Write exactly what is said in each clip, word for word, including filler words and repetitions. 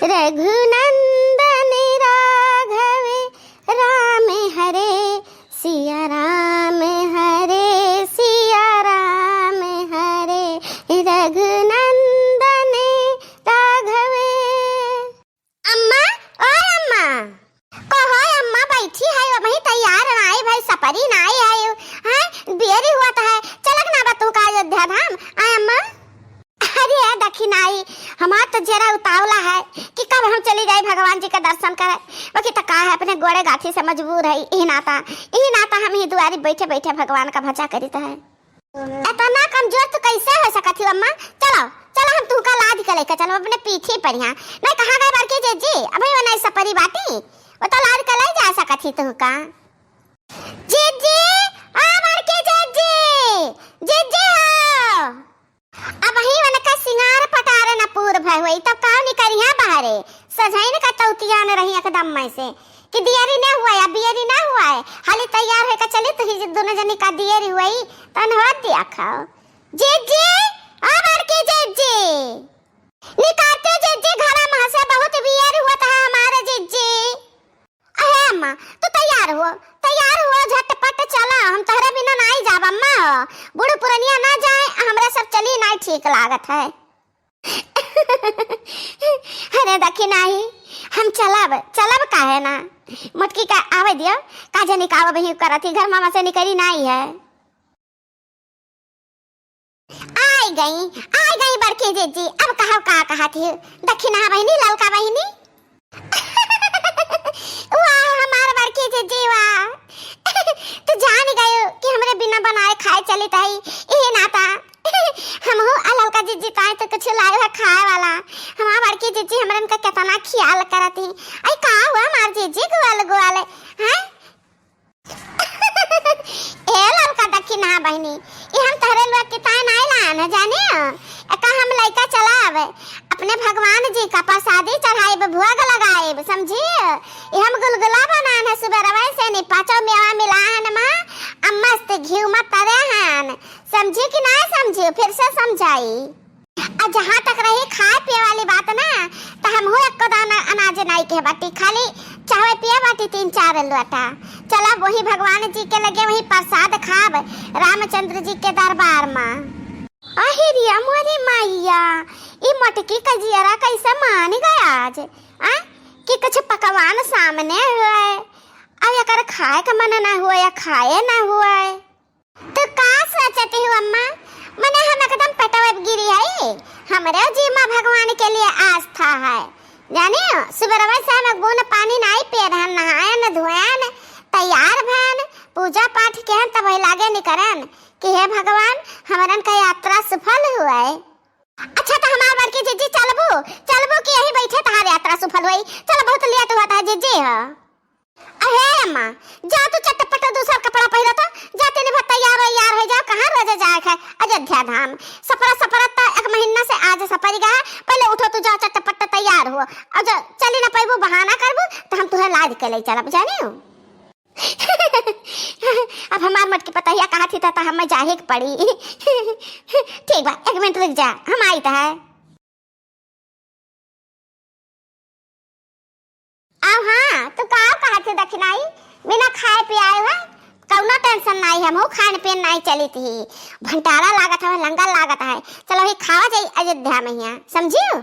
रघुनंदन राघव राम हरे सिया राम हरे सिया राम हरे रघुनंदन राघव। अम्मा, ओ अम्मा, कहो अम्मा, बैठी है, अबहीं तैयार नाई भई, सपरी नाई है, हैं? बियरी हुआ तो है, चलक ना बा तू का अयोध्या धाम, आय अम्मा? अरे दखिनाई, हमार तो जरा उतावला है कि कब हम चली जाई भगवान जी का दर्शन करे। बाकी तो का है, अपने गोड़े गाठी से मजबूर है, यही नाता, यही नाता हम ही दुआरी बैठे बैठे भगवान का भजा करीत है। इतना कमजोर तू कैसे हो सकत ही अम्मा? चलो, चलो हम तुहका लाद के लेके चलो अपने पीठी पर यहाँ। नहीं कहाँ गए बड़की जिज्जी? अभी वो नहीं सपरी बाटी, वो तो लाद के ले जा सकत ही तुहका। जिज्जी, ओ बड़की जिज्जी, जिज्जी हो। अबहीं उनका सिंगार पटार न पूर भय होई, तब का निकरिया बहरे? सजइन का तौतियान रही एकदम में से कि दियरी न हुआ है, बियरी न हुआ है, हाली तैयार होइके चली तो ही दोनों जनी का दियरी हुई, तन हो दिया खाओ। जिज्जी, ओ बड़की जिज्जी, निकालते जिज्जी, घरा में से बहुत बियरी हुआ था हमारे जिज्जी। अहे अम्मा, तू तैयार हो, तैयार हो, झटपट चला, हम तोहरे बिना नाई जाब अम्मा हो। बूढ़ पुरनिया ना जाए, हमरा सब चली नाई ठीक लागत है। अरे दखिनाई, हम चलब, चलब काहे ना? मोटकी का आवे दियो, का जनी का आवे बही करत ही, घर मामा से निकरी नाई है। आई गई, आई गई बड़की जिज्जी, अब कहो का कहत ही? दखिना बहिनी, ललका बहिनी। वाह हमार बड़की जिज्जी वाह। तू जान गयो कि हमरे बिना बनाए खाए चलित हई, इहे नाता हमहू आ ललका जिज्जी ताई तो कुछ लाए है खाए वाला। हमार बड़की जिज्जी हमरन का कितना ख्याल करत ही। आई का हुआ हमार जिज्जी गुआल गुआल, हैं? ए ललका दखिना बहिनी, ई हम तहरे लोग के ताए नाई लान है, जाने? एका हम लइका चलाब, अपने भगवान जी का प्रसादी चढ़ाइब, भोग लगाइब, समझी? ई हम गुलगुला बनान है, सुबेरवे से नी पाँचों मेवा मिलाहन मा, आ मस्त घी मा तरे हन, समझी कि ना समझी? फिर से समझाई। आ जहाँ तक रही खाए पिए वाली बात ना, त हमहू एको दाना अनाज नाई के बाटी, खाली चाहे पिए बाटी तीन चार लोटा। चला वही भगवान जी के लगे वही प्रसाद खाब रामचंद्र जी के दरबार मा। अहि रिया मोरी माइया, ई मोटकी का जियरा कैसे मान गया आज, आ? कि कुछ पकवान सामने हुए, अब एकर खाए का मन ना हुए या खाए ना हुए। तू का सोचत हो अम्मा? मने हम एकदम पेटवे गिरी है। हमरे जीमा भगवान के लिए आस्था है। जाने हो, सुबेरवा से हम एक बूंद पानी नाई पिए रहन, नहायन, धोयन, तैयार भयन, पूजा पाठ केहन, तब लागे निकरन कि हे भगवान, हमरन का यात्रा सफल हुए। अच्छा, तो हमार बड़की जिज्जी चलबू, चलबू कि यही बैठे तहार यात्रा सफल होई? चल, बहुत लेट हुआ था जिज्जी हो। अहे अम्मा, जा तू चटपट दूसर कपड़ा पहिरा तो, जा तनी भर तैयार हो, यार हो जा, कहाँ रोज जाए है अयोध्या धाम। सपरा सपरा त एक महीना से आज सपरी गया, पहले उठो तू जा चटपट तैयार हो, और जो चली ना पैबू बहाना करबू तो हम तुहे लाद के ले चलब, जाने हो। अब हमार मोटकी पतहिया कहा थी त हमें जाहे के पड़ी। ठीक बा, एक मिनट रुक जा, हम आई त है। अब हाँ, तू का कहत है दखिनाई? बिना खाए पियाए है, कौनो टेंशन नाई है, हमहू खान पीन नाई चलित ही। भंडारा लागत है, लंगर लागत है, चलो ही खावा जाई अयोध्या में हिया, समझियो?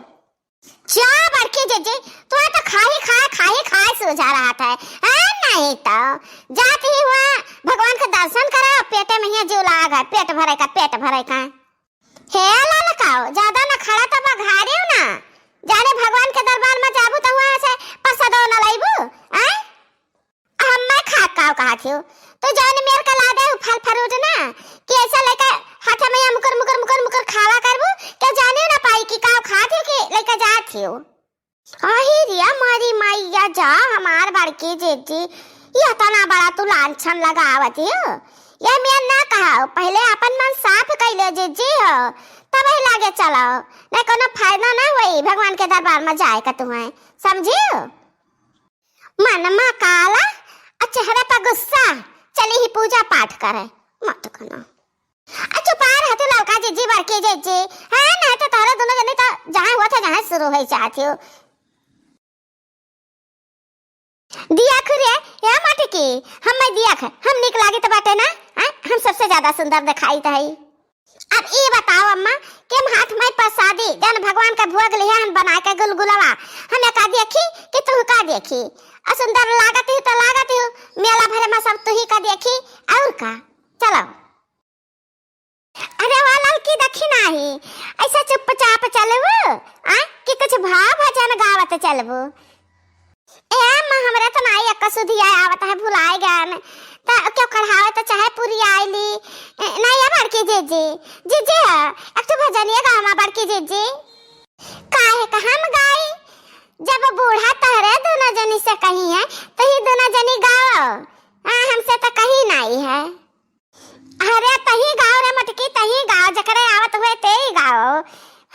जा बड़की जिज्जी, तू तो खाही खाए, खाही खाए सूझा रहत है, हैं? नहीं तो जात ही हुआ भगवान के दर्शन करा, पेटे में हिया जीव लाग है, पेट भरे का, पेट भरे का। हे ललकाओ, ज्यादा नखड़ा त बघारियो ना। जाने भगवान के दरबार में जाबू त हुआ से प्रसादो न लइबू, आय? हम्मे खा काव कहा थियो? तू जौन मेर का लादे हो फल फ्रूट ना, कि ऐसा लेके हाथ में या मुकर, मुकर, मुकर, मुकर खावा करबू, के जाने ना पाई कि काव खा थियो कि लेके जा थियो। अहि रे मोरी मइया जा, हमार बड़की जिज्जी, ये तना बड़ा तू लांछन लगावत हो। ये मेर ना कहा, पहले अपन मन साफ कइले जिज्जी हो, तब ही लागे चलो, नहीं कोनो फायदा ना होई भगवान के दरबार में जाए का तुम्हें, समझियो? मन में काला, आ चेहरा पर गुस्सा, चली ही पूजा पाठ करे, मत कनो। आ चुपार है तू ललका जिज्जी, बड़की जिज्जी, हाँ, नहीं तो तोहरे दोनों जने तो जहाँ हुआ था, जहाँ शुरू हो चाहती हो। दिया खु रे, ए मटकी, हम मैं दिया ख, हम निक लागित बाटे ना, हैं? हम सबसे ज्यादा सुंदर देखाइत है। अब ई बताओ अम्मा, कि हम हाथ में प्रसादी, जन भगवान का भोग लिहे हम बनाए के गुलगुलवा, हम का देखी कि तू का देखी? आ सुंदर लागत ही तो लागत ही, मेला भरे में सब तू ही का देखी, और का? चलो। अरे वा ललकी, देखी नाही, ऐसा चुपचाप चलबू, आ? कि कुछ भाव भजन गावत चलबू? ए अम्मा, हमरे तो नाई एक सुधिया आवत है, भुलाए गन। त क्यों कढ़ावे तो चाहे पूरी आइली। ए, नहीं है बड़की जीजी, जीजी है, एक ठो भजनिया गावा बड़की जीजी। काहे का हम गाई? जब बूढ़ा तहरे दोनों जनी से कही है, तो ही दोनों जनी गाओ। हाँ, हमसे तो कही नाई है। अरे तही गाओ रे मटकी, तही गाओ, जकरे आवत हुए ते ही गाओ।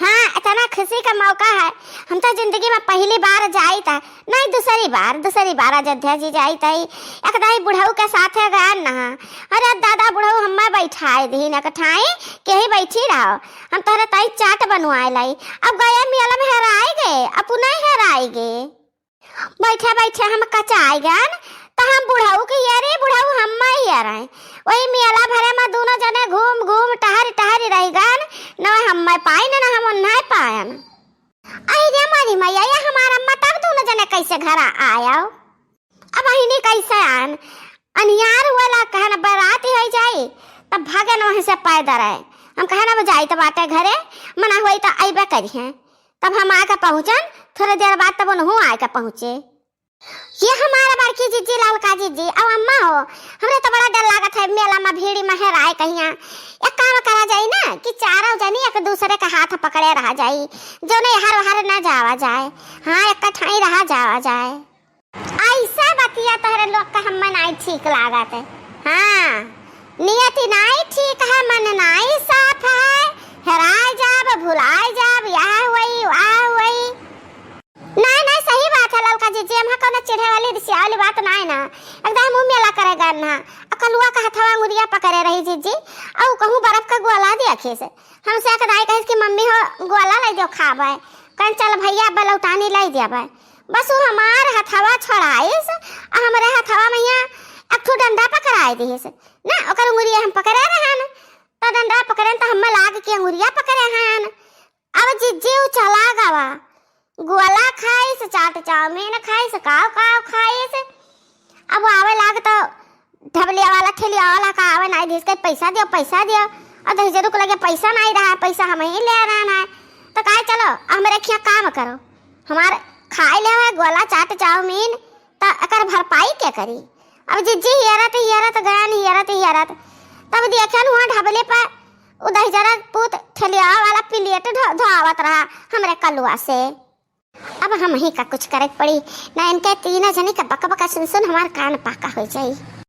हाँ, इतना खुशी का मौका है। हम तो जिंदगी में पहली बार जाइत है, नहीं दूसरी बार, दूसरी बार अयोध्या जी जाइत है। एक दाई बुढ़ऊ के साथे गए ना। अरे दादा बुढ़ऊ हम्मे बैठाए दीन एक ठाई, केही बैठी रहो। हम तोहरे ताई चाट बनवाए लाई। अब गए मेला में हेराए गए, अपना ही हेराए गए। बैठे बैठे हम कचाई गन, त हम बुढ़ऊ के ये रे बुढ़ऊ हम ये रहे। वही मेला भरे में दोनों जने घूम घूम टहर टहर रह गन, न हम पाइन न हम उन्हें पायन। अरे रे मोरी मैया, ये हमारा अम्मा तब दोनों जने कैसे घर आयो? अब अहिनी कैसे आन? अनियार हुआ ला कहन बरात ही जाई, तब भागन वहीं से पैदल है। हम कहन अब जाई तो बाटे घरे, मना हुई तो अइबे करिहें। तब हम आके पहुँचन, थोड़े देर बाद तब उनहू आके पहुँचे। ये हमारा बड़की जीजी, ललका जीजी, अब अम्मा हो, हमरे तो बड़ा डर लागत है मेला में भीड़ में हेराए कहिया। एक काम करा जाई ना कि चारों जनी एक दूसरे का हाथ पकड़े रहा जाई, जो नहीं हर हर न जावा जाए। हाँ, एक ठाई रहा जावा जाए। ऐसा बतिया तोहरे लोग का हम्मे नाई ठीक लागत है। हाँ, नियति नाई ठीक है, मन नाई साफ है, हेराए जाब, भुलाए जाब, यह हुई, वह हुई। नाई, नाई, सही बात है ललका जीजी, हम कौनो चिढ़े वाली, रिसिया वाली बात नाई ना। एकदम मुँह मेला करे गन ना। आ कलुआ का हथवा अंगुरिया पकड़े रही जीजी, और कहूँ बर्फ का गोला दिया खीस। हमसे एक दाई कहिस कि मम्मी हो गोला ले दो खाबे। कहन चल भैया अब लौटानी ले देबे। बस वो हमार हथवा छोड़ाइस, आ हमरे हथवा में यहाँ एक ठो डंडा पकड़ाई दिहिस। ना, ओकर अंगुरिया हम पकड़े रहन, तो डंडा पकड़न तो हम लाग के अंगुरिया पकड़े हन। अब जिज्जी उ चला गवा, गोला खाइस, चाट चाउमीन खाइस, काव काव खाइस। अब आवे लाग तो ढबलिया वाला, ठेलिया वाला का आवे नाई दिहिस, कहे, "पैसा दियो, पैसा दियो।" और दहिजरू के लगे पैसा नाई रहा, पैसा हम ही ले रहा ना। तो कहे, "चलो, हमरे खिया काम करो, हमार खाए ले है गोला, चाट, चाउमीन, तो एकर भरपाई के करी?" अब जिज्जी हियरत, हियरत गयन, हियरत, हियरत, तब देखेन हुआ ढबले पर उ दहिजरा पूत ठेलिया वाला प्लेट धो-, धोआवत रहा हमरे कलुआ से। अब हम ही का कुछ करे के पड़ी, ना इनके तीनों जनी का बक बक सुन सुन हमार कान पाका हो जाई।